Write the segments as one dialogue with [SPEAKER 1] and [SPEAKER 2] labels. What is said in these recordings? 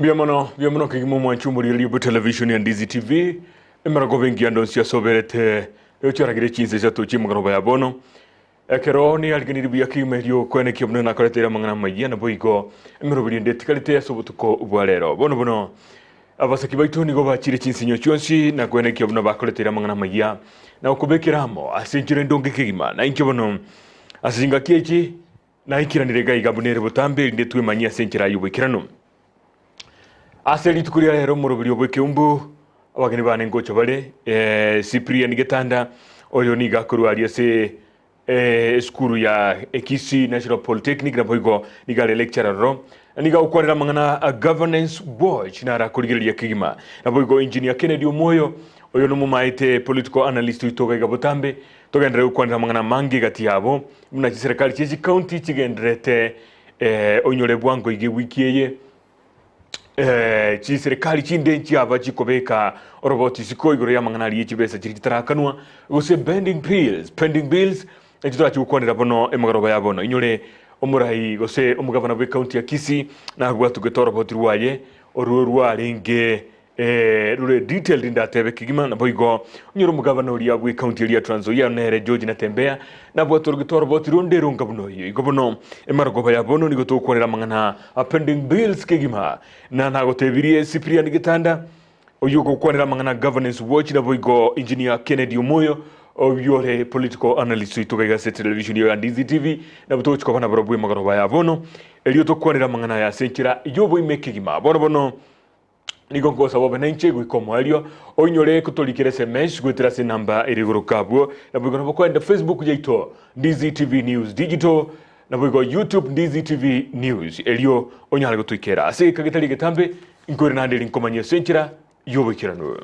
[SPEAKER 1] Mbuya mono, mbuya mono kegima omwanchi omorigereria bwe television ya Ndizi TV, emerogo bengiya ndonsi asoberete rero chiaragire chinsa isato chi'emegoroba ya bono. Ekero neyariganirie buya kegima erio kwenekia buna nakoreteire amang'ana amayia naboigo emeroberi ende etigarete ase obotuko bwa rero. Bono bono abasaki baito nigo bachire chinsinyo chionsi na kwenekia buna bakoreteire amang'ana amayia na gokobekera amo ase enchera endonge kegima. Na inche bono ase chingaki echi Naikiranire iga iga buna ere botambe, erinde twemanyie ase enchera y'oboikeranu. Ase rituko ria rero omoroberi o bw'ekeumbu, abageni bane ngocha bare, eh, Cyprian Getanda, oyo nigo akorwa aria ase eh, esukuru ya Kisii National Polytechnic, naboigo nigo are lecturer ororo. Nigo agokwanera amang'ana a Governance Watch naro akorigereria kegima. Naboigo Engineer Kennedy Omwoyo, oyo nomomaete political analyst oito iga iga botambe, togenderere gokwanera amang'ana amange egati yabo, Buna chiserekari chie chikaunti chigendererete oinyore bwango iga ewiki eye chiserekari chinde nchiaba chikobeka oroboti isiko igoro y'amang'ana aria chibesa chiria chitarakanwa gose pending bills, pending bills echio torachi gokwanera bono emegoroba ya bono. Inyore omorai gose omogabana bw'ekaunti ya Kisii nabwatugete oroboti rwaye orwo rwarenge Rore detailed ndatebe kegima naboigo onyore omogabana oria bwe county eria Trans Nzoia nere George Natembeya nabwate orogete oroboti ronde ronga buna oyio. Igo bono emarogoba ya bono nigo togokwanera amang'ana a pending bills kegima na nagotebirie Cyprian Gitanda oyio ogokwanera amang'ana a governance watch naboigo Engineer Kennedy Omoyo oyio ore political analyst oito gaiga ase television ya Ndizi TV nabo togochi koba nabarobwo emagoroba ya bono erio tokwanere amang'ana aya ase enchera yoboime kegima. Bono bono Nigo nkogosaba obe nainche goika omoerio, oinyore kotorikera SMS goetera ase enamba ere igoro kabwo. Naboigo nabo koenda Facebook yaito Ndizi TV News Digital, naboigo YouTube Ndizi TV News, erio onyare gotoikera ase egeka getari egetambe. Nkoire naende eri nkomanyia ase enchera y'oboikeranu.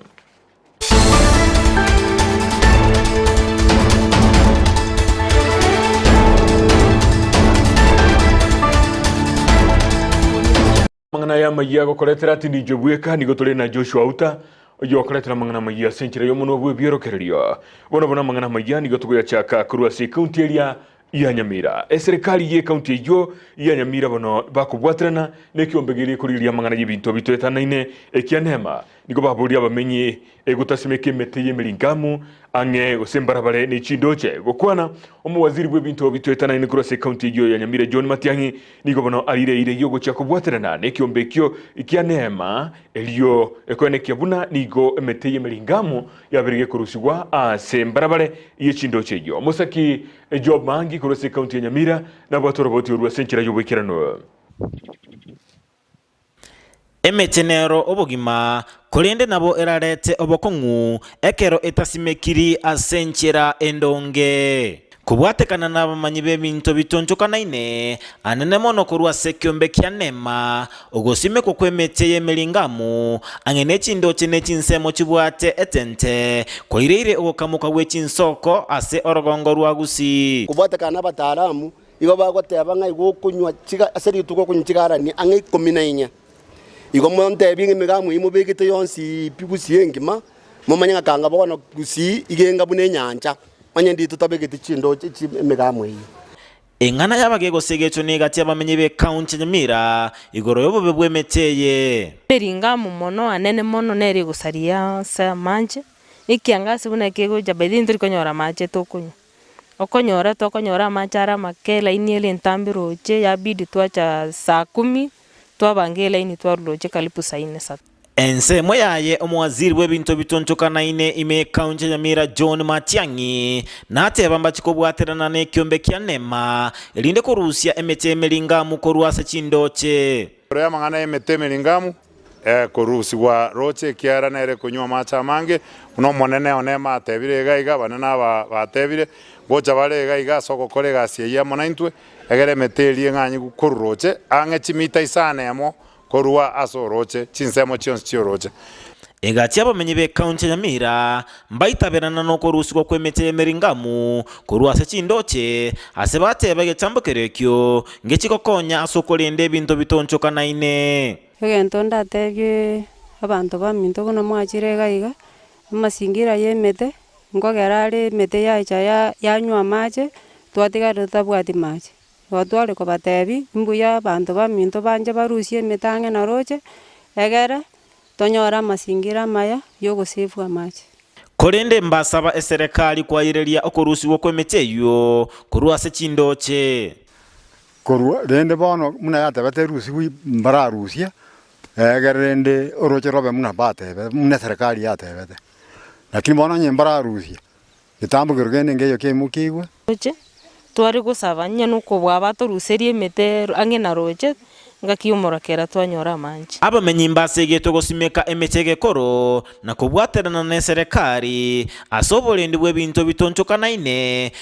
[SPEAKER 1] Amang'ana aya amayia agokoretera tindi inche bweka, nigo tore na Joshua Auta, oyio okoretera amang'ana amayia ase enchera y'omonwa bw'ebiorokererio. Bono bono amang'ana amayia nigo togoyachaka korwa ase ekaunti eria ya Nyamira. Eserekari y'ekaunti eyio ya Nyamira bono bakobwaterana nekiombe geria ekorigereria amang'ana y'ebinto bitoetanaine ekia Neema. Nigo baboria abamenyi egotasimeka emete y'emeringamu ang'e gose mbarabare ne chindoche. Gokwana, omowaziri bw'ebinto bitoetanaine korwa ase ekaunti eyio ya Nyamira John Matiang'i nigo bono arire eira eyio gochia kobwaterana nekiombe ekio kia Neema erio ekoenekia buna nigo emete y'emeringamu yabeire gekorusigwa ase mbarabare ye chindoche eyio. Omosaki Job Maangi korwa ase ekaunti ya Nyamira nabwate oroboti orwo ase enchera y'oboikeranu.
[SPEAKER 2] Emete nero obogima, korende nabo erarete obokong'u ekero etasimekiri ase enchera endonge. Kobwatekana nabamanyi b'ebinto bitonchokanaine, anene mono korwa ase ekiombe kia Neema, ogosimekwa kw'emete y'emeringamu, ang'e ne chindoche ne chinsemo chibwate etente, kwaireire ogokamoka gwe chinsoko ase orogongo rwa Gusii.
[SPEAKER 3] Kobwatekana nabataalamu, Igo bagoteba ng'a igo okonywa chiga ase rituko okonywa chigarani ang'e ikomi na inye. Igo montebie ng'a emegamo eyio mobegete yonsi pi gusii engima, momanye ng'a kanga bono gusii iga enga buna enyancha, onye ndiri totabegeti chindoche chi emegamo eyio.
[SPEAKER 2] Eng'ana y'abagegose egecho negati y'abamenyi b'ekaunti ya Nyamira igoro y'obobe bw'emete eye.
[SPEAKER 4] Ring'amu mono anene mono nere egosaria ase amache, ekiangasi buna kegocha by the way ntori konyora amache tokonywa. Okonyora tokonyora amache are amake elaini ere entambe roche yabidi twacha saa kumi, twabanga elaini twarwa roche karibu saa nne saa.
[SPEAKER 2] Ensemo yaye omowaziri bw'ebinto bitonchokanaine ime y'ekaunti ya Nyamira John Matiang'i nateba mbachi kobwaterana nekiombe kia Nema erinde korusia emete emeringamu korwa ase chindoche.
[SPEAKER 5] Igoro y'amang'ana y'emete emeringamu ekorusigwa roche ekiagera nere ekonywa amache amange, buna Omonene one atebire iga iga, abanene aba batebire, ngocha bare iga iga ase ogokora egasi eyio amo naintwe, egere emete eria eng'anyi korwa roche, ang'e chimita isano emo korwa ase orooche, chinsemo chionsi chi'orooche.
[SPEAKER 2] Egati y'abamenyi b'ekaunti ya Nyamira mbaitaberana nokorusigwa kw'emete y'emeringamu korwa ase chindoche, ase bateba egechambokero ekio ngechigokonya ase okorenda ebinto bitonchokanaine.
[SPEAKER 6] Egento ndatebie abanto baminto buna mwachire iga iga, amasingira ya emete, nkogera are emete yacha ya yanywa amache, twatigara totabwati mache. Igo tware kobatebia, mbuya abanto baminto banche barusie emete ang'e na roche, egere tonyore amasingira amaya ya ogosave amache.
[SPEAKER 2] Korende mbasaba eserekari kwayereria okorusigwa kw'emete eyio korwa ase chindooche.
[SPEAKER 7] Korwa rende bono buna yatebete erusigwe mbararusie, egere rende oroche robe buna batebe buna eserekari yatebete. Lakini bono onye mbararusie, getambo kero kende nkeiyo kiaimokigwe.
[SPEAKER 4] Roche, tware gosaba onye nokobua batoruserie emete ang'e na roche, ngaki y'omorakera twanyora amanche.
[SPEAKER 2] Abamenyi mbasegetwe gosimeka emete egekoro na kobwaterana neserekari ase oborendi bw'ebinto bitonchokanaine,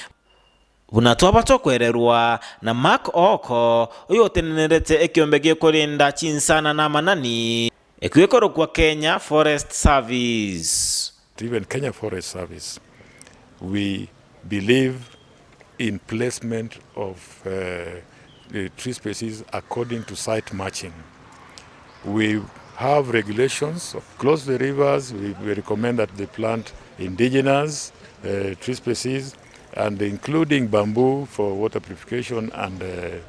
[SPEAKER 2] buna twaba tokwererwa na Mark Ooko, oyotenenerete ekeombe gekorenda chinsana na amanani, ekio gekorokwa Kenya Forest Service.
[SPEAKER 8] Even Kenya Forest Service we believe in placement of tree species according to site matching. We have regulations close the rivers we recommend that they plant indigenous tree species and including bamboo for water purification and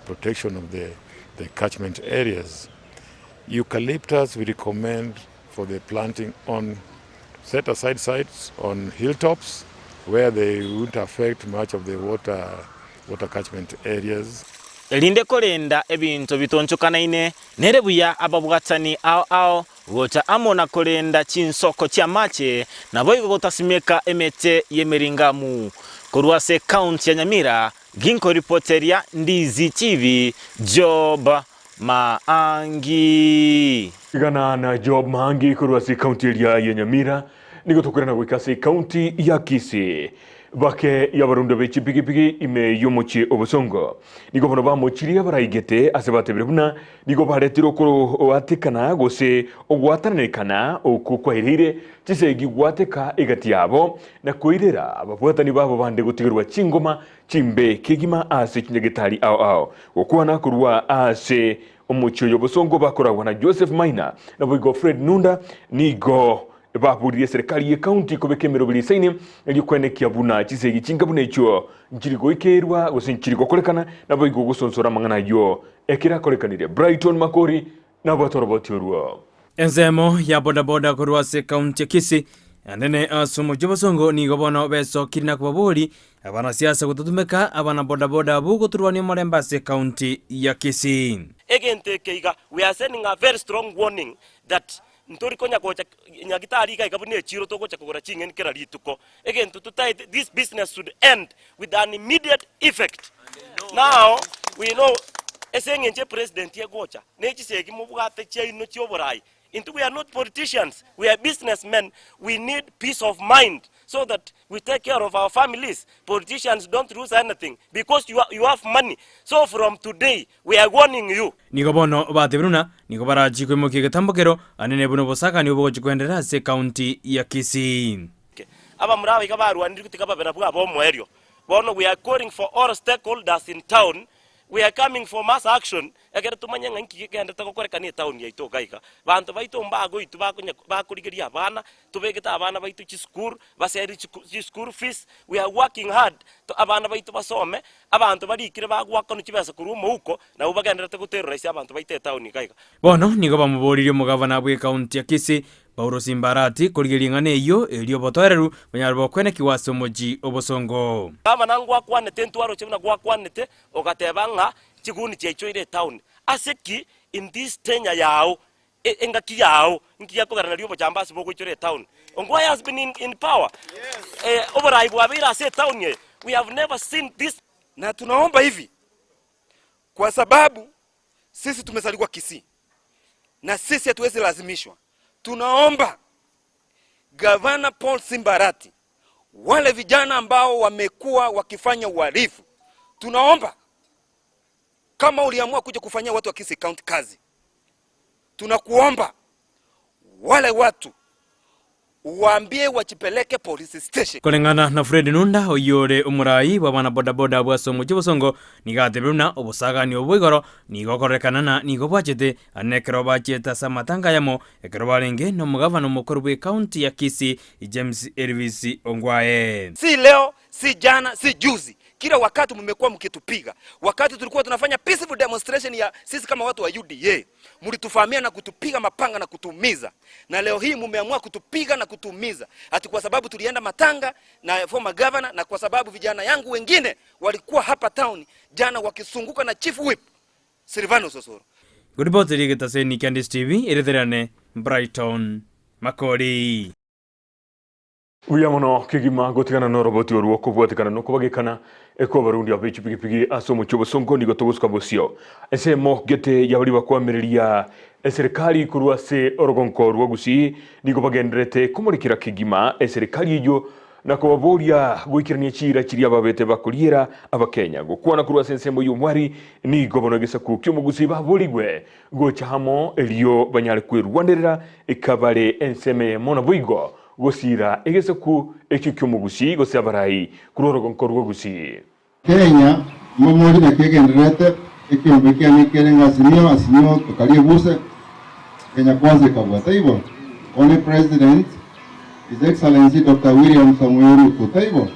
[SPEAKER 8] protection of the, the catchment areas. Eucalyptus we recommend for the planting on set aside sites on hilltops where they won't affect much of the water, water catchment areas.
[SPEAKER 2] Erinde korenda ebinto bitonchokanaine, nere buya ababwatani ao ao gocha amo na korenda chinsoko chi'amache, naboigo gotasimeka emete y'emeringamu. Korwa ase ekaunti ya Nyamira, ginkoripoteria Ndizi TV, Job Maangi.
[SPEAKER 1] Igana na Job Maangi korwa ase ekaunti eria ya Nyamira, nigo tokorana goika ase ekaunti ya Kisii. Bake y'abarundo be chipigipigi ime y'omochie o Bosongo. Nigo bono bamochirie abaraigete ase batebire buna nigo baretire okoroatekana gose ogwatananekana okwo kwaireire chisegi gwateka egati yabo na koirera ababwatani babo bande gotigerwa chingoma chimbe kegima ase chinyagetari ao ao. Gokwana korwa ase omochie oyo Bosongo bakoragwa na Joseph Maina naboigo Fred Nunda nigo baburirie serikali ye county kobeka emeroberi isaine erio kwenekia buna chisegi chinga buna echio nchiri goikerwa gose nchiri gokorekana naboigo gosonsora amang'ana ayio ekero akorekanire. Brighton Makori nabwate oroboti orwo.
[SPEAKER 9] Ensemo ya bodaboda korwa ase ekaunti ya Kisii, anene ase omochie o Bosongo nigo bono besokire na kobabori abanasiasa gotatumeka abana bodaboda abwo goturwania omorembe ase ekaunti ya Kisii.
[SPEAKER 10] Egento eke iga, we are sending a very strong warning that ntori konya gocha nyagitari iga iga buna echiro togocha kogora ching'eni kera rituko. Egento totaete, this business should end with an immediate effect. Now we know ase eng'encho epresident egocha, ne chisegi mobwate chiaino chioborai. Intwe we are not politicians, we are businessmen, we need peace of mind so that we take care of our families. Politicians don't lose anything because you, you have money. So from today, we are warning you.
[SPEAKER 9] Nigo bono batebire buna nigo barachie koimokia egetambokero anene buna obosakani obogochia koenderera ase ekaunti ya Kisii.
[SPEAKER 10] Abamura aba iga barwanire gotiga babe nabwo ab'omoerio. Bono we are calling for all stakeholders in town, we are coming for mass action, ekero tomanye ng'a inki gegenderete gokorekana etown yaito iga iga. Banto baito mbagoitwa bakonya bakorigeria abana, tobegete abana baito chisukuru, baseri chiku chischool fees, we are working hard to abana baito basome, abanto barikire bagoakanwa chibesa korwa omouko, nabwo bagenderete goterrorize abanto baito etown iga iga.
[SPEAKER 9] Bono nigo bamoboririe omogavana bw'ekaunti ya Kisii, Paulo Simbarati, korigereria ing'ana eyio, erio obotoereru bonyare bokwenekigwa ase omochie obosongo.
[SPEAKER 10] Gavana ngwakwanete ntwaroche buna gwakwanete, ogateba ng'a chiguni chiaichoire etown. Ase ki in this tenure yao, engaki yao, inki gekogera nario obochambasi bogoichora etown? Ongwae has been in, in power. Eh, oborai bwabeire ase etown eye. We have never seen this.
[SPEAKER 11] Na tunaomba hivi kwa sababu sisi tumezaliwa Kisii na sisi hatuwezi lazimishwa. Tunaomba Gavana Paul Simbarati, wale vijana ambao wamekuwa wakifanya uhalifu, tunaomba kama uliamua kuja kufanyia watu wa Kisii County kazi, tunakuomba wale watu uwaambie wajipeleke police station.
[SPEAKER 9] Koreng'ana na Fred Nunda, oyio ore omorai bw'abana bodaboda bw'ase omochie Bosongo, nigo atebire buna obosagani obo bwa igoro nigo okorekana na nigo bwachete ane ekero bachiete ase amatanga ayamo ekero barenge nomogavana omokoro bw'ecounty ya Kisii James Elvis Ongwae.
[SPEAKER 11] Si leo, si jana, si juzi. Kila wakati mmekuwa mkitupiga. Wakati tulikuwa tunafanya peaceful demonstration ya sisi kama watu wa UDA, mlituvamia na kutupiga mapanga na kutuumiza, na leo hii mmeamua kutupiga na kutuumiza ati kwa sababu tulienda matanga na former governor, na kwa sababu vijana yangu wengine walikuwa hapa town jana wakisunguka na chief whip Silvanus Osoro.
[SPEAKER 9] Ngoripoti rigetaseni kia Ndisi TV, eretherane Brighton Makori.
[SPEAKER 1] Buya mono kegima gotigana noroboti orwo okobwatekana nokobagekana ekwabarundi abe chipigipigi ase omochie obosongo nigo togosuka bosio ensemo gete yabaria bakoamereria eserikali korwa ase orogonko rwa Gusii nigo bagendererete komorekera kegima eserikali eyio na kobaboria goikerania chiira chiria babete bakoriera abakenya gokwana korwa ase ensemo y'omwari nigo bono egesaku ki'omogusii baborigwe gocha amo erio banyare kwerwanerera ekabare ensemo eyemo naboigo Gosiira egesaku ekio ki'omogusii gose abarai korwa orogonko rw'ogusii.
[SPEAKER 12] Kenya, momori naki egendererete, ekiombe kiane kere ng'a Azimio, Azimio tokaria ebuse, Kenya Kwanza ekabua, taibo? One President, His Excellency Doctor William Samoei Ruto, taibo?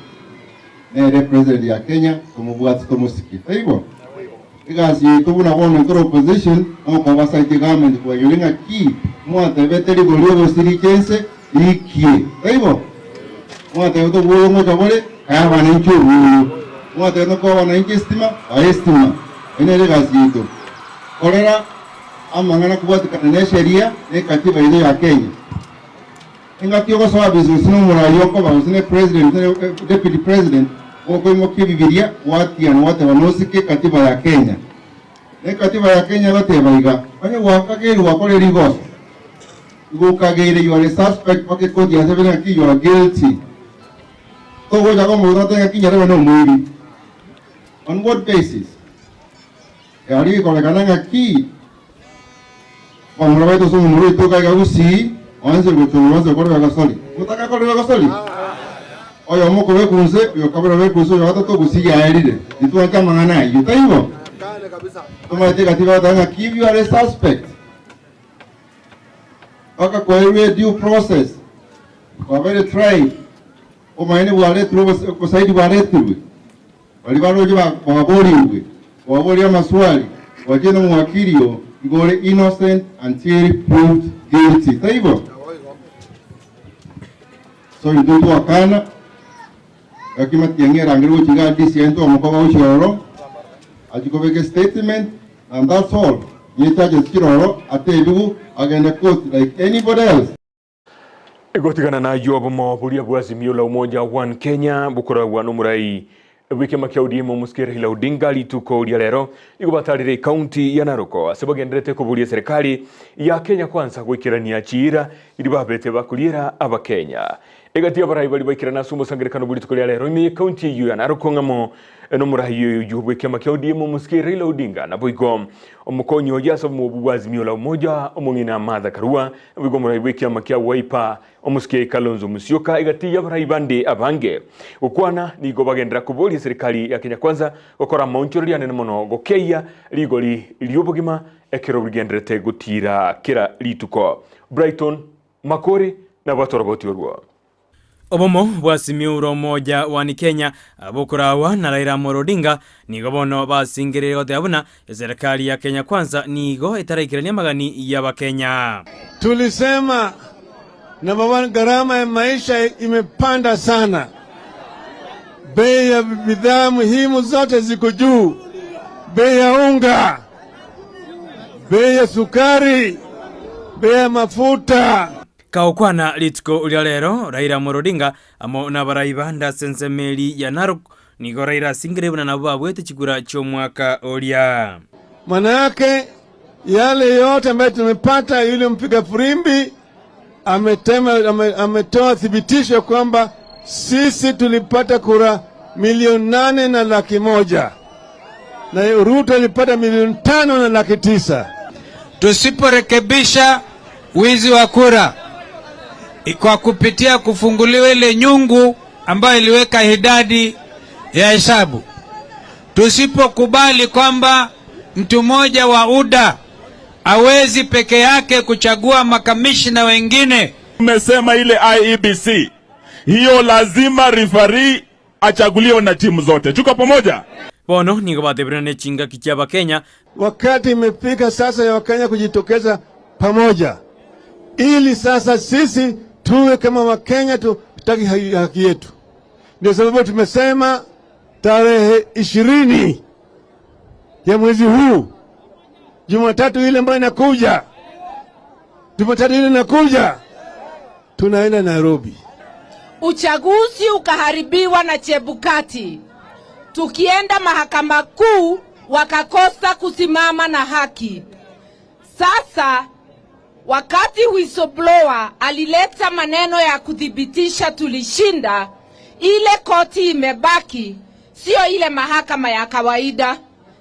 [SPEAKER 12] Nere President ya Kenya, tomobwati tomosike, taibo? Egasi yaito buna bono intore opposition, nokobasaiti government kobainyoria ng'a ki mwatebete rigori ogosiricha ense, riikie. Taibo? Mwatebete obwoyo ngocha bore, kae abananchi obwoyo. Mwatebete koa abananchi estima, bae estima. Eyio nere egasi yaito. Korera amang'ana kobwatikana ne esheria na ekatiba yaito ya Kenya. Engaki ogosoa ofisi gose nomoraia okoba gose ne president gose ne deputy president, gokoimokia ebibiria gwatiana gwateba nosike ekatiba ya Kenya. Na ekatiba ya Kenya egoteba iga, onye gwakageirwe gwakora erigoso, igo okageire you are a suspect mpaka ekoti yasebire ng'aki you are guilty. Togocha komoura otebe ng'aki nyarebe nomoibi. On what basis? Erio gekorekana ng'aki bamura baito ase omomura oito iga iga gusii, oanchire gochorwa onsi okorerwe egosori. Motakakorerwe egosori? Oyomo okobekwa inse, oyo kabere obekwe inse, oyo gatato gusii yaerire. Titwancha amang'ana ayio, taibo? Tomaete egati bagoteba ng'aki if you are a suspect, mpaka koerwe due process, kwabeire tried, obomaene bwaretirwe, obosaidi bwaretirwe. Baria baroche baborigwe, kobaboria amaswali, gwachire nomowakili oo, igo ore innocent until proved guilty. Taibo? So intwe twakana, gaki matiang'i erangere gochia igaa DCI intwe omokoba gochia ororo, achie kobeka estatement and that's all. Niye charges chire ororo, atebiwu agende court like anybody else.
[SPEAKER 1] Gotigana nayio obomo boria bwa Azimio la Umoja One Kenya bokoragwa nomorai bw'ekiama kia ODM omosike Raila Odinga rituko ria rero nigo batarire ekaunti ya Narok ase bagenderete koboria eserekari ya Kenya Kwanza goikerania chiira iria babete bakoriera abakenya. Egati y'abarai baria baikerana ase omosangerekano bwe rituko ria rero ime y'ekaunti eyio ya Narok ng'amo nomorai oyio bw'ekiama kia ODM omosike Raila Odinga naboigo omokonyi oye ase obomo obwo bwa Azimio la Umoja omong'ina Martha Karua Naboigo omorai bw'ekiama kia Wiper, omosike Kalonzo Musyoka, egati y'abarai bande abange. Gokwana nigo bagenderera koboria eserikari ya Kenya Kwanza gokora amaonchoreria anene mono gokeyia rigori ri'obogima ekero rigendererete gotiira kera rituko. Brighton Makori nabwate oroboti orwo.
[SPEAKER 9] Obomo bwa Simiyu ore omoja one Kenya bokoragwa na Raila Amolo Odinga nigo bono basingereire goteba buna eserekari ya Kenya Kwanza nigo etaraikerania amagani y'Abakenya.
[SPEAKER 13] Tulisema number one, gharama ya maisha imepanda sana, bei ya bidhaa muhimu zote ziko juu, bei ya unga, bei ya sukari, bei ya mafuta.
[SPEAKER 9] Kagokwana rituko ria rero, Raila Amolo Odinga amo nabarai bande ase ensemo eria ya Narok nigo Raila asingire buna nabwo babuete chikura chi'omwaka oria.
[SPEAKER 13] Manake yale yote ambayo tumepata, yule mpiga firimbi ametema, ame, ametoa thibitisho kwamba sisi tulipata kura milioni 8 na 100,000 na Ruto alipata milioni 5 na 900,000.
[SPEAKER 14] Tusiporekebisha wizi wa kura kwa kupitia kufunguliwa ile nyungu ambayo iliweka idadi ya hesabu, tusipokubali kwamba mtu mmoja wa UDA hawezi peke yake kuchagua makamishna wengine.
[SPEAKER 15] Tumesema ile IEBC hiyo lazima referee Achaguliwe na timu zote. Tuko pamoja?
[SPEAKER 9] Bono nigo batebire ne chingaki chi'Abakenya.
[SPEAKER 13] Wakati imefika sasa ya Wakenya kujitokeza pamoja, ili sasa sisi tuwe kama Wakenya, tutaki haki yetu. Ndio sababu tumesema tarehe 20 ya mwezi huu, Jumatatu ile ambayo inakuja, Jumatatu ile inakuja, tunaenda Nairobi.
[SPEAKER 16] Uchaguzi ukaharibiwa na Chebukati, tukienda mahakama kuu wakakosa kusimama na haki. Sasa wakati whistleblower alileta maneno ya kuthibitisha tulishinda, ile koti imebaki sio ile mahakama ya kawaida,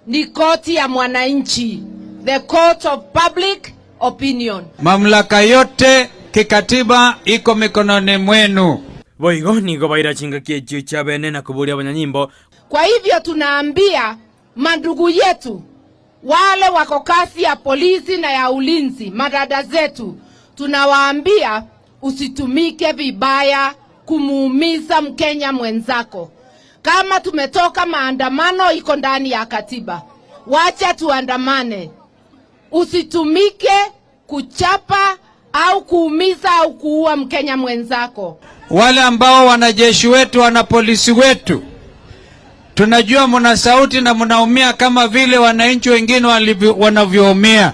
[SPEAKER 16] ni koti ya mwananchi, the court of public opinion.
[SPEAKER 14] Mamlaka yote kikatiba iko mikononi mwenu.
[SPEAKER 9] Boigo nigo baira chingaki echio chiabene na koboria abanyanyimbo.
[SPEAKER 16] Kwa hivyo tunaambia mandugu yetu wale wako kasi ya polisi na ya ulinzi, madada zetu, tunawaambia usitumike vibaya kumuumiza Mkenya mwenzako. Kama tumetoka maandamano, iko ndani ya katiba, wacha tuandamane. Usitumike kuchapa au kuumiza au kuua Mkenya mwenzako.
[SPEAKER 14] Wale ambao wanajeshi wetu, wana polisi wetu, tunajua mna sauti na mnaumia kama vile wananchi wengine wanavyoumia.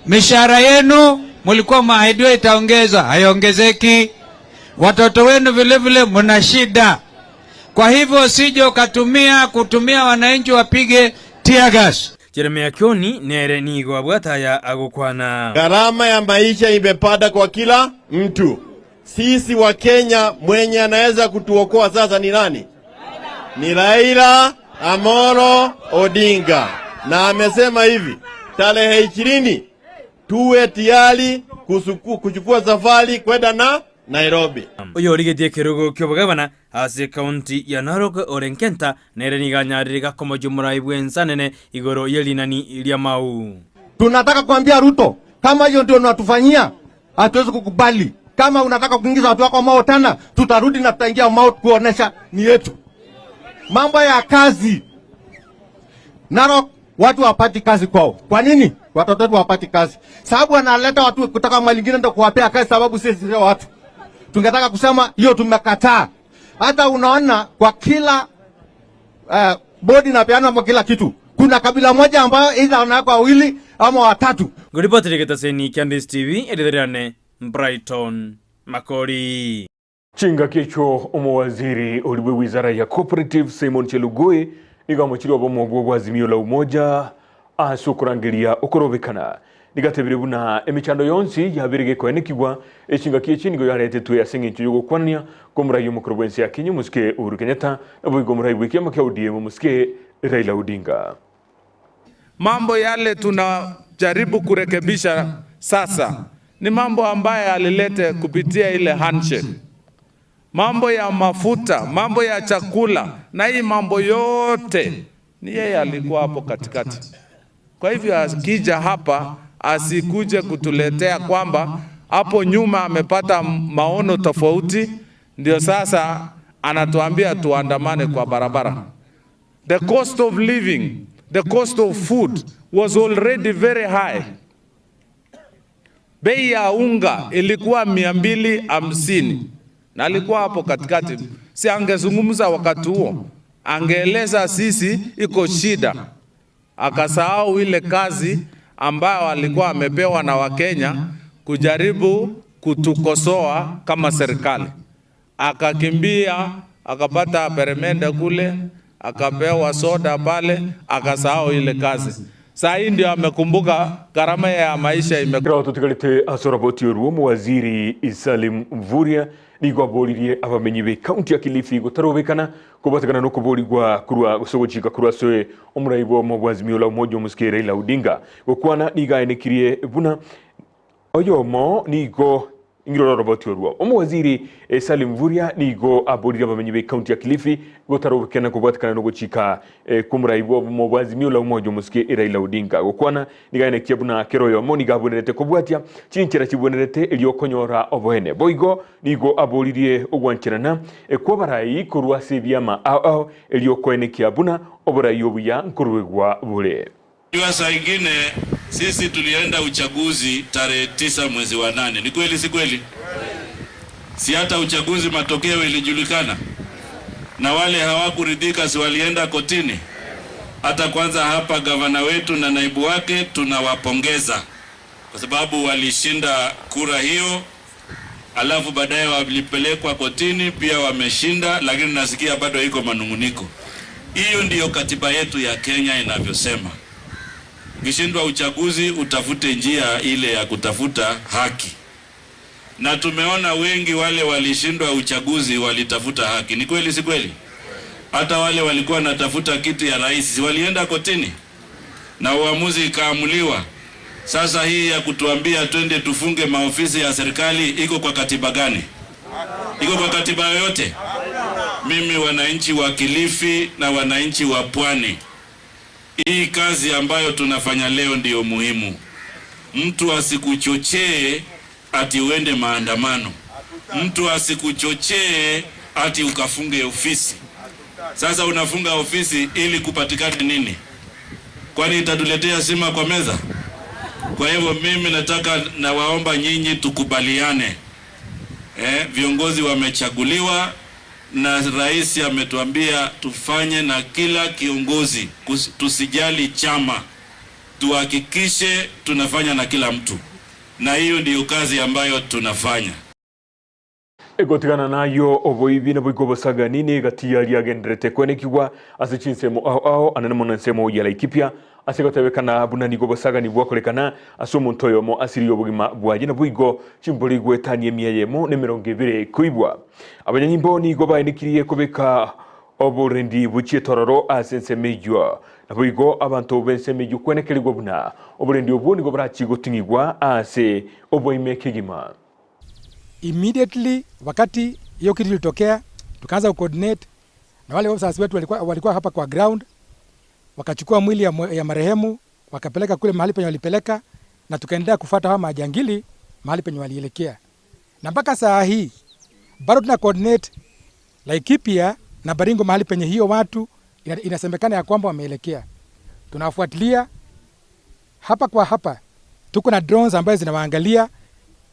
[SPEAKER 14] Mishahara yenu mlikuwa mwahidiwa itaongezwa, haiongezeki. Watoto wenu vile vile mna shida. Kwa hivyo usije ukatumia kutumia wananchi wapige tear gas.
[SPEAKER 9] Jeremia Kioni nere nigo abwate aya agokwana.
[SPEAKER 17] Gharama ya maisha imepanda kwa kila mtu. Sisi wa Kenya, mwenye anaweza kutuokoa sasa ni nani? Ni Raila Amolo Odinga, na amesema hivi tarehe 20 tuwe tayari kuchukua safari kwenda na Nairobi.
[SPEAKER 9] Oyorigetie ekerogo ki'obogabana ase ekaunti ya Narok ore Nkenta nere nigo anyarire gakomochia omorai bw'ensanene igoro ye rinani ria Mau.
[SPEAKER 18] Tunataka kuambia Ruto, kama hiyo ndio unatufanyia, hatuwezi kukubali. Kama unataka kuingiza watu wako Mau tena, tutarudi na tutaingia Mau kuonesha ni yetu. Mambo ya kazi Narok, watu hawapati kazi kwao. Kwa nini watoto wetu hawapati kazi? Sababu wanaleta watu kutoka mahali nyingine ndio kuwapea kazi, sababu sisi sio watu. Tungetaka kusema hiyo tumekataa. Hata unaona kwa kila bodi inapeana kwa kila kitu, kuna kabila moja ambayo either wanawekwa wawili ama watatu.
[SPEAKER 9] Ngoripotire getaseni kia Ndisi TV, editherane Brighton Makori.
[SPEAKER 1] Chingaki echo omowaziri oriwe wizara ya Cooperative Simon Chelugui nigo amochire obomo obwo bwa Azimio la Umoja ase okorangeria okorobekana. Nigatebire buna emichando yonsi yabere gekoenekigwa echingaki echi nigo yaretetwe ase eng'encho yogokwania komorai omokoro bwensi ya Kenya Omosike Uhuru Kenyatta naboigo omorai bw'ekiama kia ODM Omosike Raila Odinga.
[SPEAKER 19] Mambo yale tunajaribu kurekebisha sasa ni mambo ambayo alilete kupitia ile handshake. Mambo ya mafuta, mambo ya chakula na hii mambo yote ni yeye alikuwa hapo katikati. Kwa hivyo akija hapa asikuje kutuletea kwamba hapo nyuma amepata maono tofauti, ndio sasa anatuambia tuandamane kwa barabara. The cost of living, the cost of food was already very high. Bei ya unga ilikuwa mia mbili hamsini na alikuwa hapo katikati. Si angezungumza wakati huo, angeeleza sisi iko shida. Akasahau ile kazi ambayo alikuwa amepewa na Wakenya kujaribu kutukosoa kama serikali. Akakimbia, akapata peremende kule, akapewa soda pale, akasahau ile kazi. Saa hii ndio amekumbuka gharama ya maisha ime-
[SPEAKER 1] Kira tutigarite asoroboti oruo muwaziri Salim Mvurya nigo aboririe abamenyi be kaunti ya Kilifi gotarobekana kobatekana no koborigwa kurwa gosogochika kurwa soe omurai bwa omo bwa Azimio la Umoja Omosike Raila Odinga gokwana niga aenekirie buna oyomo nigo Ing'irore oroboti orwo. Omowaziri Salim Mvurya nigo aborire abamenyi b'ecounty ya Kilifi gotarobekana kobwatekana nogochika kw'omorai bw'obomo bwa Azimio la Umoja omosike Raila Odinga. Gokwana nigo aenekia buna kera oyomo nigo abwenerete kobwatia chinchera chibwenerete erio konyora oboene. Boigo nigo aboririe ogwancherana kw'abarai korwa ase ebiama ao ao erio koenekia buna oborai obuya nkoruegwa bore.
[SPEAKER 20] Jua saa ingine sisi tulienda uchaguzi tarehe tisa mwezi wa nane, ni kweli si kweli? Si hata uchaguzi matokeo ilijulikana, na wale hawakuridhika si walienda kotini? Hata kwanza hapa gavana wetu na naibu wake tunawapongeza kwa sababu walishinda kura hiyo, alafu baadaye walipelekwa kotini pia wameshinda, lakini nasikia bado iko manunguniko. Hiyo ndiyo katiba yetu ya Kenya inavyosema. Ukishindwa uchaguzi utafute njia ile ya kutafuta haki, na tumeona wengi wale walishindwa uchaguzi walitafuta haki. Ni kweli si kweli? Hata wale walikuwa wanatafuta kiti ya rais si walienda kotini na uamuzi ikaamuliwa. Sasa hii ya kutuambia twende tufunge maofisi ya serikali iko kwa katiba gani? Iko kwa katiba yoyote? Mimi wananchi wa Kilifi na wananchi wa Pwani, hii kazi ambayo tunafanya leo ndiyo muhimu. Mtu asikuchochee ati uende maandamano, mtu asikuchochee ati ukafunge ofisi. Sasa unafunga ofisi ili kupatikane nini? Kwani itatuletea sima kwa meza? Kwa hivyo mimi nataka nawaomba nyinyi tukubaliane. Viongozi wamechaguliwa na rais ametuambia tufanye na kila kiongozi, tusijali chama, tuhakikishe tunafanya na kila mtu, na hiyo ndiyo kazi ambayo tunafanya.
[SPEAKER 1] Egotigana nayo oboibi naboigo obosagani negati yaria agenderete kwenekigwa ase chinsemo ao ao anene mono ensemo ya Laikipia ase gotebekana buna nigo obosagani bwakorekana ase omonto oyomo asirie obogima bwaye naboigo chimbori goetania emia eyemo na emerongo ebere koibwa. Abanyanyimbo nigo baenekirie kobeka oborendi bochie tororo ase ensemo eyio. Naboigo abanto b'ensemo eyio kwenekerigwa buna oborendi obwo nigo borachie goting'igwa ase oboime kegima.
[SPEAKER 21] Immediately wakati hiyo kitu ilitokea, tukaanza kucoordinate na wale officers wetu walikuwa hapa kwa ground, wakachukua mwili ya marehemu wakapeleka kule mahali penye walipeleka, na tukaendelea kufuata hawa majangili mahali penye walielekea. Na mpaka saa hii bado tuna coordinate Laikipia na Baringo mahali penye hiyo watu inasemekana ya kwamba wameelekea. Tunafuatilia hapa kwa hapa, tuko na drones ambazo zinawaangalia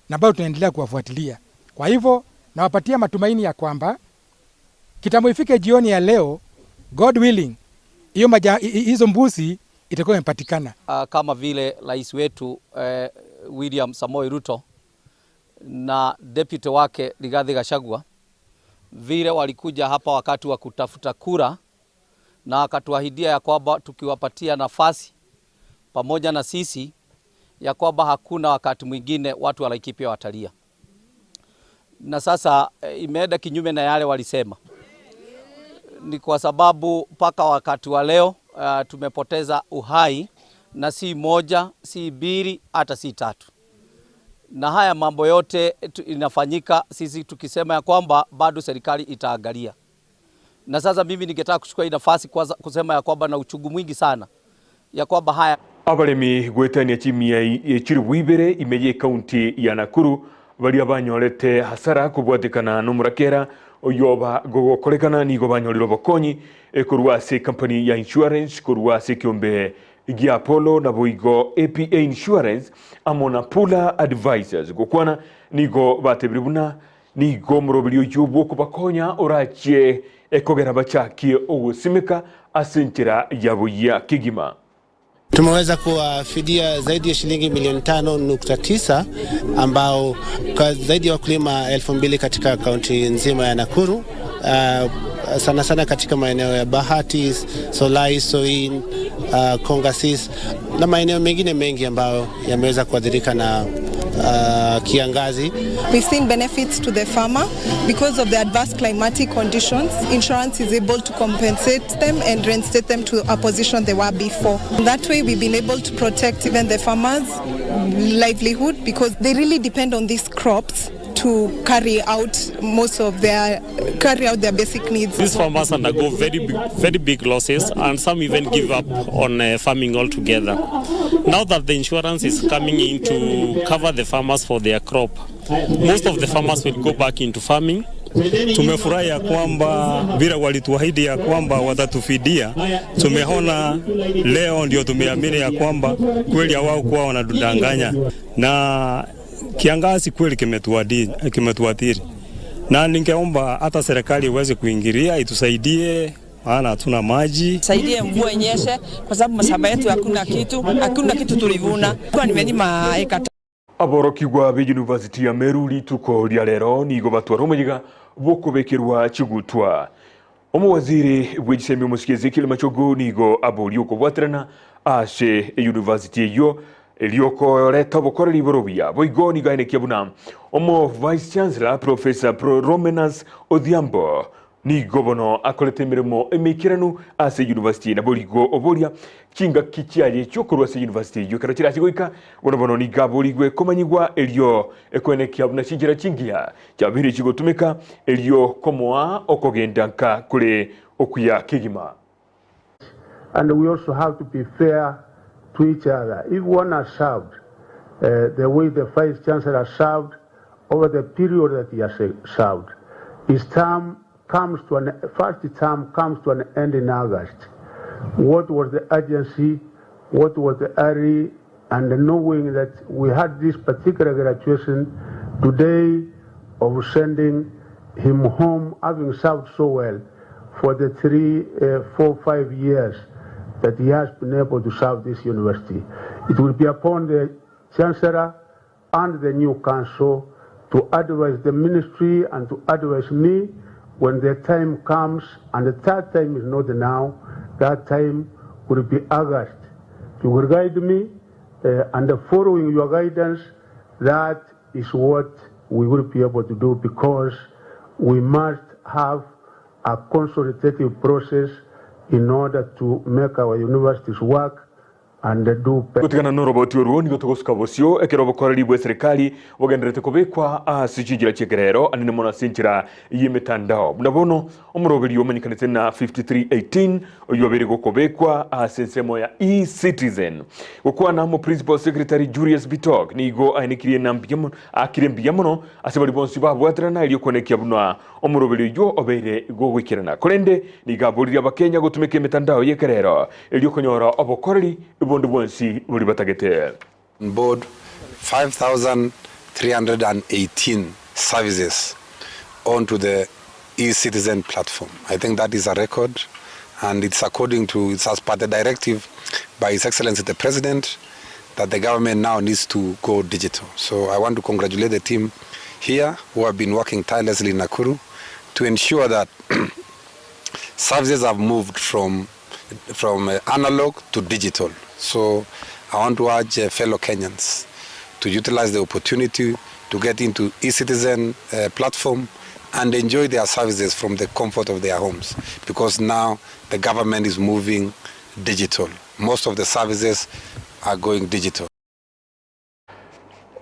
[SPEAKER 21] na bado tunaendelea kuwafuatilia. Kwa hivyo nawapatia matumaini ya kwamba kitambo ifike jioni ya leo, God willing, hizo mbuzi itakuwa imepatikana.
[SPEAKER 22] Kama vile rais wetu William Samoei Ruto na deputy wake Rigathi Gachagua vile walikuja hapa wakati wa kutafuta kura na wakatuahidia ya kwamba tukiwapatia nafasi pamoja na sisi ya kwamba hakuna wakati mwingine watu wa Laikipia watalia. Na sasa imeenda kinyume na yale walisema. Ni kwa sababu mpaka wakati wa leo tumepoteza uhai, na si moja, si mbili, hata si tatu. Na haya mambo yote inafanyika sisi tukisema ya kwamba bado serikali itaangalia. Na sasa mimi ningetaka kuchukua hii nafasi kwanza kusema ya kwamba na uchungu mwingi sana ya kwamba haya
[SPEAKER 1] abaremi gwetania chimia echiri bwibere imeye county ya Nakuru baria banyorete hasara kubwatikana n'omurakera oyoba gogokorekana nigo banyorire obokonyi korwa ase company ya insurance korwa ase ekiombe gia Apollo na boigo APA Insurance amo na Pula Advisors gokwana nigo batebire buna nigo omoroberi oyo bwokobakonya orachie ekogera bachakie ogosimeka ase enchera yabo ya kegima.
[SPEAKER 23] Tumeweza kuwafidia zaidi ya shilingi milioni 5.9 ambao kwa zaidi ya wakulima elfu mbili katika kaunti nzima ya Nakuru, sana sana katika maeneo ya Bahati, Solai, Soin, Kongasis na maeneo mengine mengi ambayo yameweza kuathirika na kiangazi.
[SPEAKER 24] We've seen benefits to the farmer because of the adverse climatic conditions. Insurance is able to compensate them and reinstate them to a position they were before. That way we've been able to protect even the farmers' livelihood because they really depend on these crops to carry out most of their carry out their basic needs.
[SPEAKER 3] These farmers undergo very big, very big losses and some even give up on farming altogether. Now that the insurance is coming in to cover the farmers for their crop, most of the farmers will go back into farming.
[SPEAKER 5] Tumefurahi ya kwamba vile walituahidi ya kwamba watatufidia, tumeona leo ndio tumeamini ya kwamba kweli hawakuwa wanatudanganya, na kiangazi kweli kimetuathiri, na ningeomba hata serikali iweze kuingilia itusaidie, maana hatuna maji.
[SPEAKER 6] Saidie mvua inyeshe, kwa sababu mashamba yetu hakuna kitu, hakuna kitu tulivuna. Kwa nimelima eka
[SPEAKER 1] Aborokigwa be University ya Meru rituko ria rero nigo batwara omoyiga bwokobekerwa chigutwa. Omowaziri bw'egisemi omosike Ezekiel Machogu nigo aboria okobwaterana ase university eyo eriokoreta obokoreri borobuya. Boigo nigo aenekia buna omo Vice Chancellor Professor Romanus Odhiambo nigo bono akorete emirimo emeikeranu ase university nabo rigo oboria chingaki chiaye chiokorwa ase university eyo ekero chirachi goika bono bono nigo aborigwe komanyigwa erio ekoenekia buna chinchera chingiya chiabire chigotumeka erio komoa okogenda nka kore okuya kegima.
[SPEAKER 7] And we also have to be fair to each other. If one has served the way the Vice Chancellor served over the period that he has served, his term comes to an, first term comes to an end in August. What was the urgency? What was the hurry? And knowing that we had this particular graduation today of sending him home, having served so well for the 3, 4, 5 years that he has been able to serve this university. It will be upon the Chancellor and the new council to advise the ministry and to advise me when the time comes, and the third time is not now, that time will be August. You will guide me, and following your guidance, that is what we will be able to do, because we must have a consultative process in order to make our universities work and do better.
[SPEAKER 1] Gotigana noroboti oruo nigo togosuka bosio ekero obokoreri bwa serikali bogenderete kobekwa ase chinchera chi'ekerero anene mono ase enchera y'emetandao. Buna bono omoroberi omanyekanete na 5318 oyio obeire gokobekwa ase ensemo ya eCitizen. Gokwana amo Principal Secretary Julius Bitok nigo aenekirie na mbuya mono akire mbuya mono ase baria bonsi babwaterana erio koenekia buna omoroberi oyio obeire gogoikerana. Korende nigo aboririe abakenya gotumeka emetandao y'ekerero erio konyora obokoreri bonde bwonsi boria batagete.
[SPEAKER 25] Board 5,318 services onto the eCitizen platform. I think that is a record, and it's according to, it's as per the directive by His Excellency the President that the government now needs to go digital. So I want to congratulate the team here who have been working tirelessly in Nakuru to ensure that services have moved from analog to digital. So I want to urge fellow Kenyans to utilize the opportunity to get into eCitizen platform and enjoy their services from the comfort of their homes, because now the government is moving digital. Most of the services are going digital.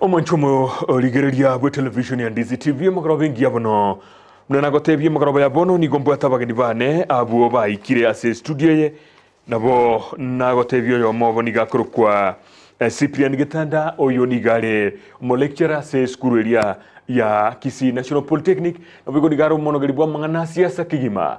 [SPEAKER 1] Omonchomo origereria bwe television ya Ndizi TV omogoro bengiya bono muna nagotebia omogoroba ya bono nigo mbwate abageni bane abwo baikire ase studio eye nabo nagotebia oyo omobo nigo akorokwa Cyprian Gitanda oyo nigo are omo lecturer ase esukuru eria ya Kisii National Polytechnic nabo igo nigo are omonogeri bwa amang'ana a siasa kegima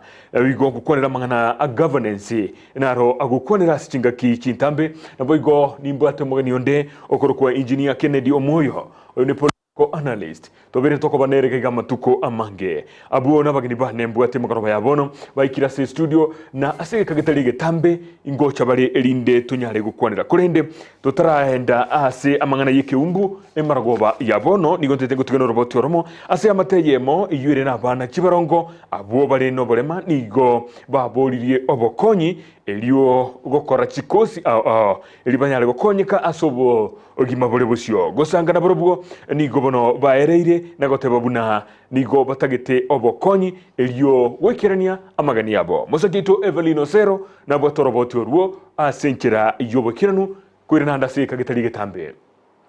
[SPEAKER 1] igo ogokwanera amang'ana a governance naro agokwanera ase chingaki chintambe nabo igo nimbwate omogeni onde okorokwa Engineer Kennedy Omoyo oyo ni political analyst tobere tokoba nere iga amatuko amange abwo nabageni bane mbwate omogoroba ya bono baikire ase studio na ase egeka getari egetambe ingocha bare erinde tonyare gokwanera korende totaraenda ase amang'ana y'ekeumbu emaragoba ya bono nigo ntete gotigana oroboti oromo ase amateye emo eywo ere na abana chibarongo abwo bare noborema nigo baboririe obokonyi erio gokora chikosi ao ao eri banyare gokonyeka ase obo ogima bore bosio gosanga na borobwo nigo bono baereire na goteba buna nigo batagete obokonyi erio goikerania amagani yabo. Mosakito Evelyn Osero nabwo toroboti orwo ase enchera y'obokeranu koirananda ase eka getari getambe.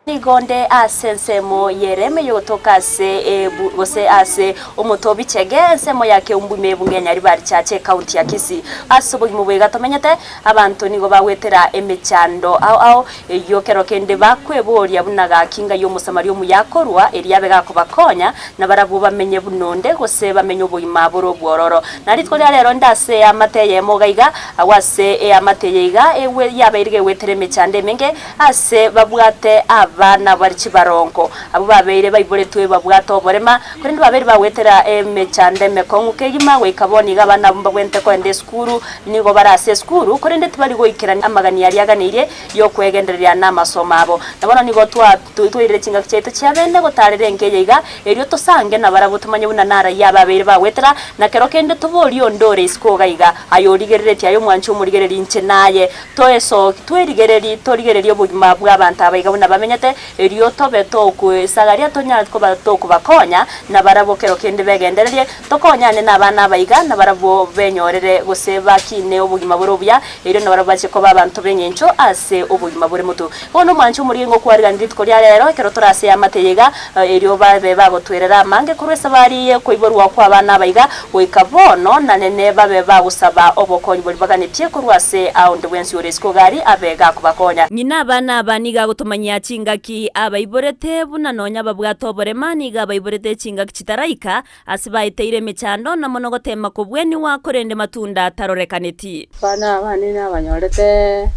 [SPEAKER 2] Nigo nde ase ensemo y'ereme y'ogotoka ase ebu gose ase omote o bichege, ensemo ya Keumbu ime ebunge ya Nyaribari Church, ecounty ya Kisii. Ase obogima obo iga tomenyete, abanto nigo bagwetera emechando ao ao, eyio kero kende bakweboria buna gaki ngai Omosamaria omuya akorwa, erio abe gakobakonya, na barabwo bamenye buna onde, gose bamenye obogima bore obwororo. Na rituko ria rero nde ase eamate eyemo iga iga, agwo ase eamate eye iga egwe yabeire gegwetera emechando emenge, Ase babwate abana bare chibarongo, abwo babeire baiboretwe babwate oborema, korende babeire bagwetera emechando emekong'u kegima, goika bono iga abana abwo mbabwenerete kogenda esukuru, nigo bare ase esukuru, korende tibari goikerania amagani aria aganeirie y'okwegendereria namasomo abo. Na bono nigo twa twairire chingaki chiaito chiabene gotaarera enka eye iga, erio tosange nabarabwo tomanye buna naraia ababeire bagwetera, na kero kende toborie onde ore isiko iga iga, aye origereretie aye omwanchi omorigereria inche naye, Toesoki, twerigererie, torigererie obogima bw'abanto aba iga buna bamenyete, erio tobe tokwesagaria tonyare koba tokobakonya, na barabwo kero kende begendererie, tokonyane nabana aba iga, na barabwo benyorere gose bakine obogima bore obuya, erio nabarabwo bache koba abanto b'engencho ase obogima bore motu. Bono omwanche omorigie ngokwariganire rituko ria rero, ekero tore ase eamate eye iga, erio babe bagotwerera amange korwa esabari y'okoiborwa kw'abana aba iga, Goika bono nanene babe bagosaba obokonyi boria baganetie korwa ase aonde bwensi ore isiko gari abe gakobakonya. Ng'ina abana aba nigo agotomanyia chingaki abaiborete, buna nonya babwate oborema nigo abaiborete chingaki chitaraika, ase baeteire emechando na mono goteema kobwenigwa, korende matunda tarorekaneti.
[SPEAKER 4] Abana aba bane nabanyorete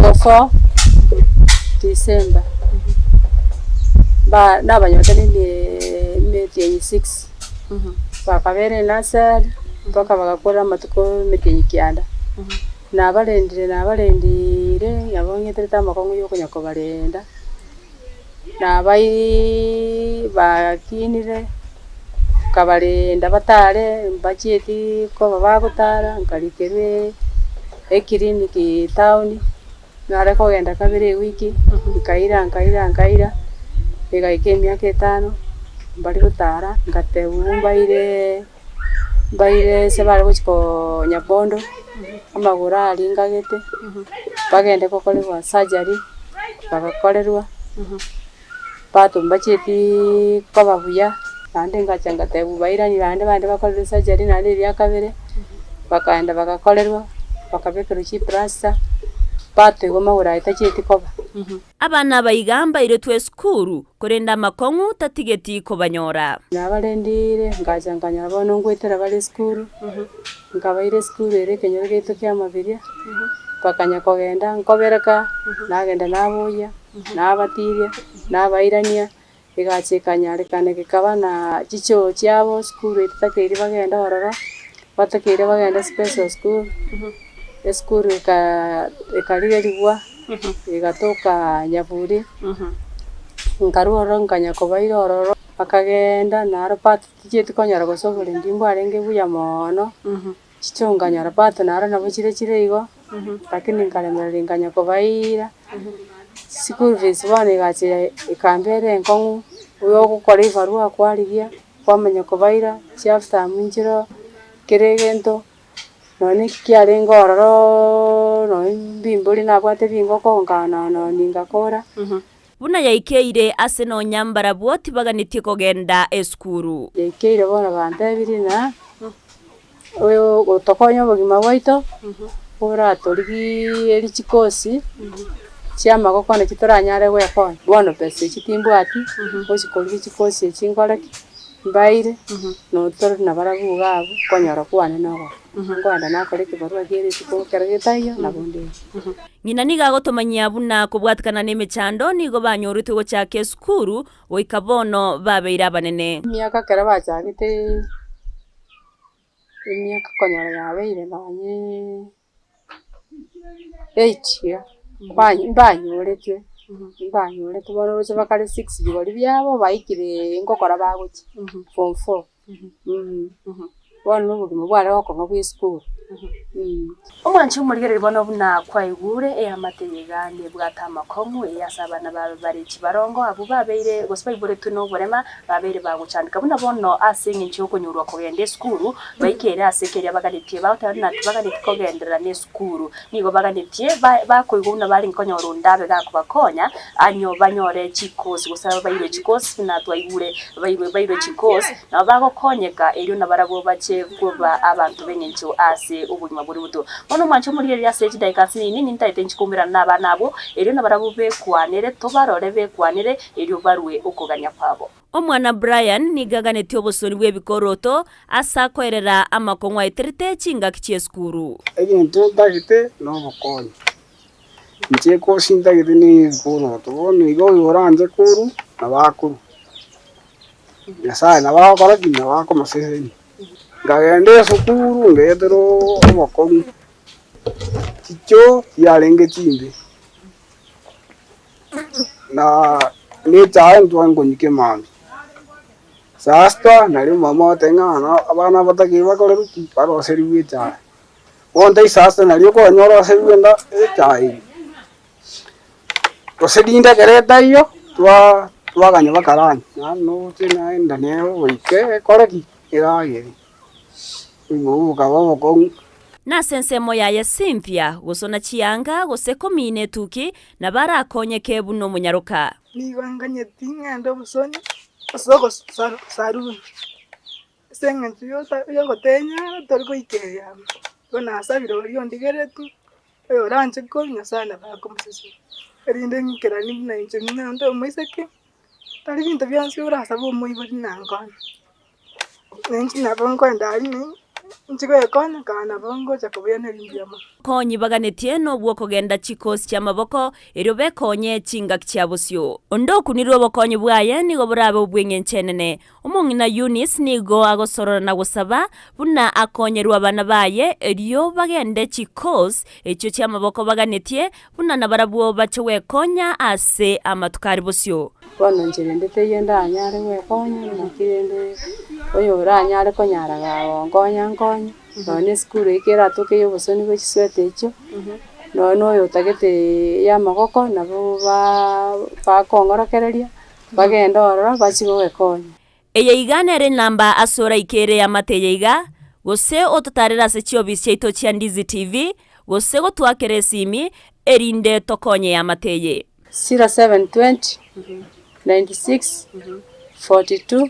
[SPEAKER 4] before December, ba nabanyorete ne emetienyi six. Bakabeera enasari mpaka bagakora amatuko emetienyi kianda. Nabarendire nabarendiire nabo ng'eterete amakong'u ya okonya kobarenda, nabaii bakinire, nkabarenda batare mbachieti koba bagotara, nkarikerwa eclinic town, nare kogenda kabere ewiki, nkaira nkaira nkaira, egaika emiaka etano, mbare gotara, ngatebwa mbaire mbaire ase bare gochia koo Nyabondo, amagoro aria ngagete, bagende gokorerwa surgery, bagakorerwa, bato mbachietiiii koba buya, naende ngacha ngatebwa bairani naende bagende bakorerwe surgery naende eria kabere, bakaenda bagakorerwa, bakabekerwa chiplasta, batoigwa amagoro aye tachieti koba.
[SPEAKER 2] Abana aba iga mbairetwe esukuru, korende amakong'u tatigeti kobanyora.
[SPEAKER 4] Nabarendire, ngacha nkanyora bono ngoetera bare esukuru, nkabaira esukuru ere ekenyoro giaito kia Mabiria, bakanya kogenda nkobereka, nagenda naboyia. Nabatiria, nabairania, egacha ekanyarekana gekaba na chichoo chiabo sukuru etatakeiri bagende ororo, batakeire bagende special school, esukuru eka ekarigerigwa, egatoka Nyaburi, nkarwa ororo nkanya kobaira ororo, bakagenda naro part tichieti konyora gose oborendi mbwarenge buya mono. Chichoo nkanyora pato naro nabo chire chire igo, lakini nkaremereria nkanya kobaira, school fees bono egacha ekambera enkong'u, oyo ogokora ebarua kwarigia, kwamanya kobaira, chiafterm nchiroo, kera egento, nonye eki kiarenge ororoo nonye mbimbori nabwate bingoko nkana nonye ngakora.
[SPEAKER 2] Buna yaikeire ase nonya mbarabwo tibaganetie kogenda esukuru.
[SPEAKER 4] Yaikeire bono bantebirie ng'a oyo ogotokonya obogima bwaito, oratorigie chikosi chi'amagoko naki toranyare gwekonya. Bono besa echi timbwati, ngochi korigia chikosi echi nkore ki? Mbaire, notore nabarabwo iga abwo, okonyora kwane nogoro. Nkoenda nakora ekebarua kia rituko ekero getaiyo, nabo nde iga.
[SPEAKER 2] Ng'ina nigo agotomanyia buna kobwatikana nemechando nigo banyoretwe gochaka esukuru goika bono babeire abanene.
[SPEAKER 4] Emiaka ekero bachagete emiaka konyora yabeire nonye eight iga, mbanyoretwe, mbanyoretwe bono roche bakare six bigori biabo baikire ngokora bagochia form four. Bono na obogima bware gokong'a bwa esukuru.
[SPEAKER 2] Omwanchi omorigereria bono buna kwaigure eamate eye iga nebwate amakong'u eye ase abana babe bare chibarongo abwo babeire gose baiboretwe noborema babeire bagochandeka buna bono ase eng'encho yokonyorwa kogenda esukuru baikeire ase keria baganetie bagoteba buna tibaganeti kogenderera nesukuru nigo baganetie bakoigwa buna barenge konyora onde abe gakobakonya anyo banyore chikosi gose bairwe chikosi buna twaigure bairwe bairwe chikosi Nabo bagokonyeka, erio nabarabwo bache koba abanto b'engencho ase obogima bore botuko. Bono omwanche omorigererie ase chidaeka nsinini, nintaete inche koumerana nabana abwo, erio nabarabwo bekwanere, tobarore bekwanere, erio barue okogania kwabo. Omwana Brian nigo aganetie obosoni bw'ebikoroto ase akoerera amakong'u aeterete chingaki chi'esukuru.
[SPEAKER 8] Egento ntagete nobokonyi, inche ekosi ntagete ne ebikoroto, bono iga oyo oranche korwa nabo akorwa. Nyasaye nabo agokora ki? Nabo akomosesenia. Nkagenda esukuru ngetera obokong'u, chichoo chiarenge chimbe, na nechae ntware nkonywa kemambia. Saa sita nario mama agoteba ng'a ng'a abana abatakeire bakorerwe ki? Baroserigwe echae. Bono tari saa sita nario okonyora oroserigwe enda echae eywo. Gose rinde ekero etaiyo, twa twaganya bakarani, naende noche naenda nere goika ekore ki? Eragere. Obogima obwo bokaba obokong'u.
[SPEAKER 2] Nase ensemo yaye Cynthia, gosona chianga, gose komina etuki, nabo arakonyeke buna omonyaroka.
[SPEAKER 10] Nigo nganyeti ng'ende obosoni ase ogosaruni, ase eng'encho yogotenyara tori goika eyemo. Igo nasabire oria ondigeretie. Oyoranche korwa Nyasae nabo akomosesenia, erinde ng'ikeranie buna inche nonde omoiseke, tari binto bionsi orasabe omoibori nankonye. Na inche nabo nkoenda aria ne inche goekonya kare nabo ngocha kobuyaneria mbuya mono.
[SPEAKER 2] Konyi baganetie nobw'okogenda chikosi chi'amaboko, erio bekonye chingaki chia bosio. Onde okunirwe obokonyi bwaye nigo borabe obw'engencho enene. Omong'ina Eunice nigo agosorora na gosaba buna akonyerwe abana baye erio bagende chikosi echio chi'amaboko baganetie, buna nabarabwo bache gwekonya ase amatuko are bosio.
[SPEAKER 4] Bono inche rende teiyo ndanyare gwekonya, naki rende oyo oranyare konyara gonkonya ankonye, nonya na esukuru eyio keratoke ya obosoni bwa chisweta echio, nonya na oyo otagete ya amagoko nabo ba bakong'orokereria, bagende ororo bachie goekonya.
[SPEAKER 2] Eye iga nere enamba ase oraikere eamate eye iga, gose ototarere ase chiofisi chiaito chia Ndizi TV, gose gotwakera esimi, erinde tokonye eamate eye.
[SPEAKER 4] 0720 96 42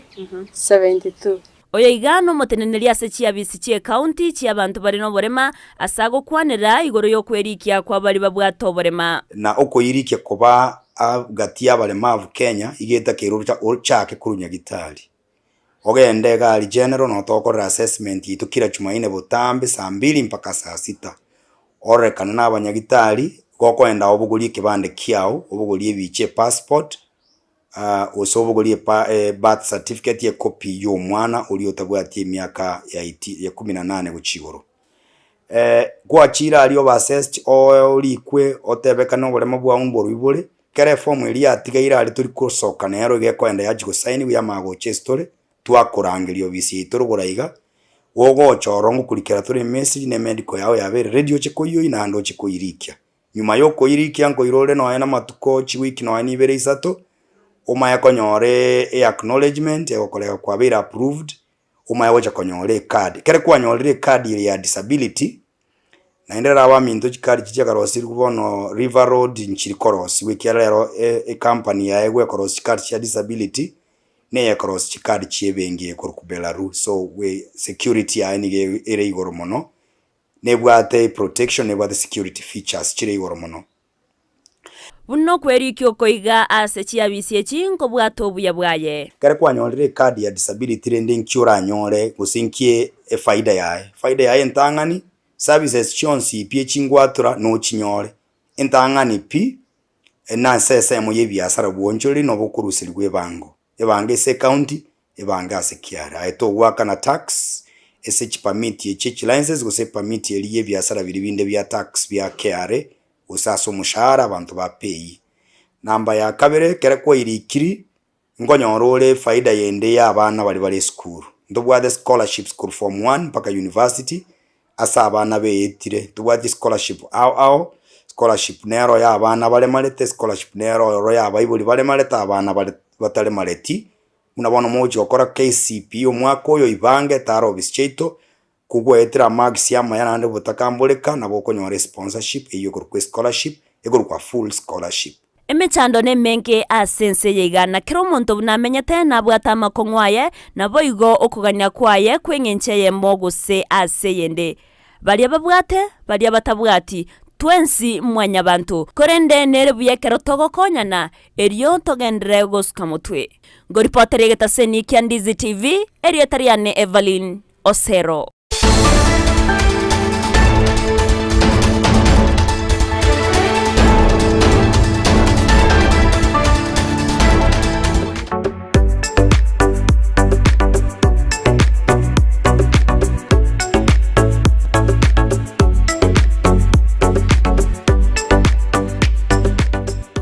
[SPEAKER 4] 72.
[SPEAKER 2] Oyo iga nomoteneneri ase chiabisi chi'ecounty chi'abanto bare noborema, ase agokwanera igoro y'okwerikia kwa baria babwate oborema.
[SPEAKER 11] Na okoirikia koba gati y'abaremavu Kenya iga etakeirwe ochake korwa Nyagitari. Ogende egari general noo togokorera assessment yaito kera jumaine botambe saa mbili mpaka saa sita. Ororekane na abanyagitari, gokoenda obogorie ekebande kiao, obogorie ebicha epassport, gose obogorie ebirth certificate ecopy ya omwana oria otabwati emiaka ya ya kumi na nane gochia igoro. Gwachire aria obe assessed orikwe otebekane oboremo bwao mborobio bore, ekero eform eria yatigaire aria tori kosoka nero iga ekoenda yachia gosainiwa yamanya gocha ase tore, twakorangeria obisi yaito rogoro iga, gogocha ororo ngokorikera tore emessage na emedical yao yabeire ready oche koiyoi naende oche koirikia. Nyuma y'okoirikia nkoirore nonya namatuko chiwiki nonya na ibere isato, omanye konyora e acknowledgement egokoreka kwabeire approved, omanye gocha konyora ecard. Ekero kwanyorire ecard eye ya disability, naende rero abaminto chicard echi chiakarosirwe bono River Road nchiri korosiwa ekiagera rero ecompany yaye gwekorosia chicard chia disability, neye ekorosia chicard chia ebenki ekorokwa Belarus, so security yaye nigo ere igoro mono. Nebwate protection nebwate security features chire igoro mono.
[SPEAKER 2] Buna okwerikia okoiga ase chiabisi echi nkobwate obuya bwaye.
[SPEAKER 11] Ekero kwanyorire ecard ya disability rende nki oranyore gose nki efaida yaye? Efaida yaye entang'ani, services chionsi pi echingwatora nochinyore, entang'ani pi, nase esemo ya ebiasara bwonchoreri nobo okoruserigwa ebango. Ebange ase ecounty, ebange ase kiare. Aye togoakana tax ase chipermit echi chilicense gose epermit eria ye ebiasara biria binde bia tax bia KRA gose ase omoshahara abanto ba PAYE. Namba ya kabere ekere kwairikiri nkonyora ore efaida yende ya abana baria bare esukuru. Ntobwate scholarships korwa form one mpaka university, ase abana beetire. Ntobwate chischolarship ao ao, scholarship nero ya abana baremarete, scholarship nero oro ya abaibori baremarete abana bare bataremareti, buna bono mogochia gokora KCPE omwaka oyo ibange tara ofisi chiaito, Kogoetera amarks amaya naende botakamboreka nabo okonyora esponsorship eyio ekorokwa escholarship, ekorokwa full scholarship.
[SPEAKER 2] Emechando nemenge ase ense eye iga, na kera omonto buna amenyete nabwate amakong'u aye, naboigo okogania kwaye kw'engencho eyemo gose ase eyende. Baria babwate, baria batabwati, twensi mwanyabanto. Korende nere buya ekero togokonyana, erio togenderere gosuka motwe. Ngoripoteria egetaseni kia Ndizi TV, erieta riane Evelyn Osero.